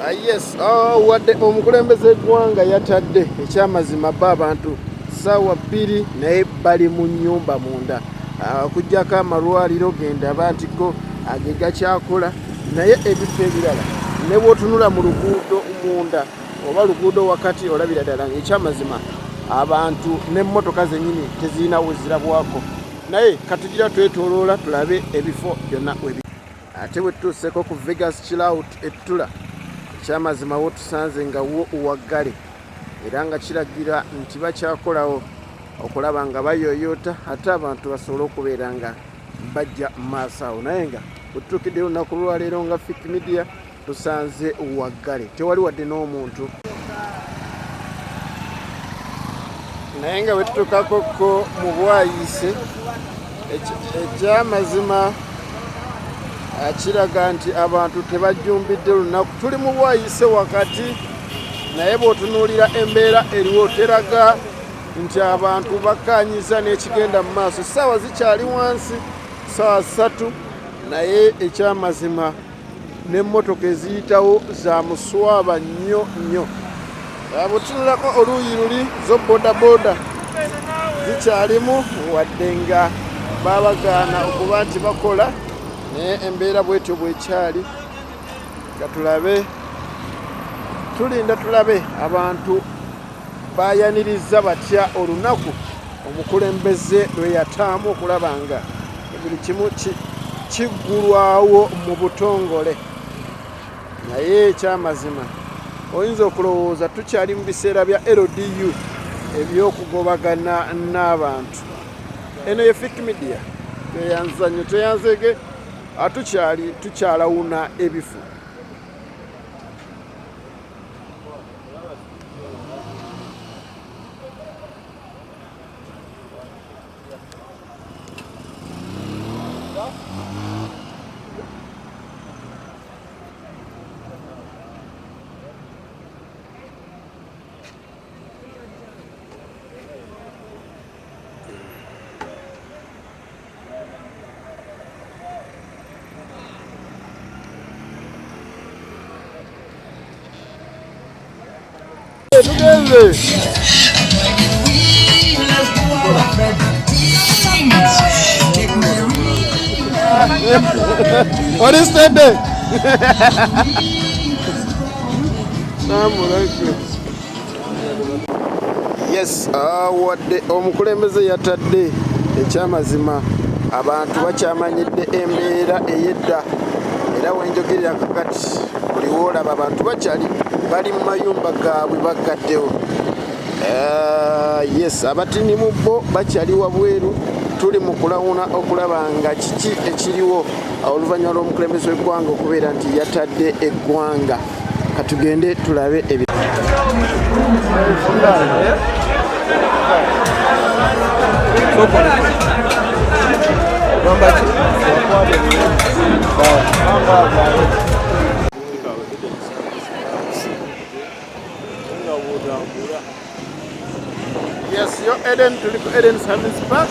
Ah, yes, oh, wadde omukulembeze eggwanga yatadde ekyamazima ba abantu ssaawa 2 naye bali mu nnyumba munda, ah, okuggyako amalwaliro gendaba nti go age gakyakola, naye ebifo ebirala ne bw'otunula mu luguudo munda oba luguudo wakati olabira ddala ekyamazima abantu n'emmotoka zennyini tezirina we zirabwako. Naye katugira twetoloola tulabe ebifo byonna webi. Ate bwe tutuuseeko ku Vegas Chillout ettula, ekyamazima wo tusanze nga wo waggale era nga kiragira nti bakyakolawo okulaba nga bayooyoota ate abantu basobole okubeera nga bajja mu maaso awo. Naye nga bwe tutuukidde olunaku lwaleero nga Fik Media tusanze waggale, tewali wadde n'omuntu. Naye nga bwe tutuukakokko mu Bwayiise, ekyamazima kiraga nti abantu tebajjumbidde lunaku. Tuli mu Bwayiise wakati, naye bw'otunuulira embeera eriwo teraga nti abantu bakkaanyiza n'ekigenda mu maaso. Essaawa zikyali wansi ssaawa 3, naye ekyamazima n'emmotoka eziyitawo za muswaba nnyo nnyo. Bw'otunulako oluuyi luli zo bodaboda zikyalimu wadde nga babagaana okuba nti bakola, naye embeera bwetyo bwekyali. Katulabe, tulinda tulabe abantu bayaniriza batya olunaku omukulembeze lwe yataamu okulaba nga buli kimu kiggulwawo mu butongole. Naye ekyamazima oyinza okulowooza tukyali mu biseera bya LDU eby'okugobagana n'abantu. Eno ye Fik Media, tweyanza nnyo, tweyanzege, atukyali tukyalawuna ebifo. Tugenze. Oli steady. Yes, wadde omukulembeze yatadde ekyamazima abantu bakyamanyidde embeera ey'edda, era wenjogerera kakati buli woolaba abantu bakyali bali mu mayumba gaabwe baggaddewo. Yes, abatini mu bo bakyali wabweru, tuli mu kulawuna okulaba nga kiki ekiriwo oluvannyuma lw'omukulembeze w'eggwanga okubeera nti yatadde eggwanga. Katugende tulabe ebi. Yes, yo Eden, tuli ku Eden Service Park.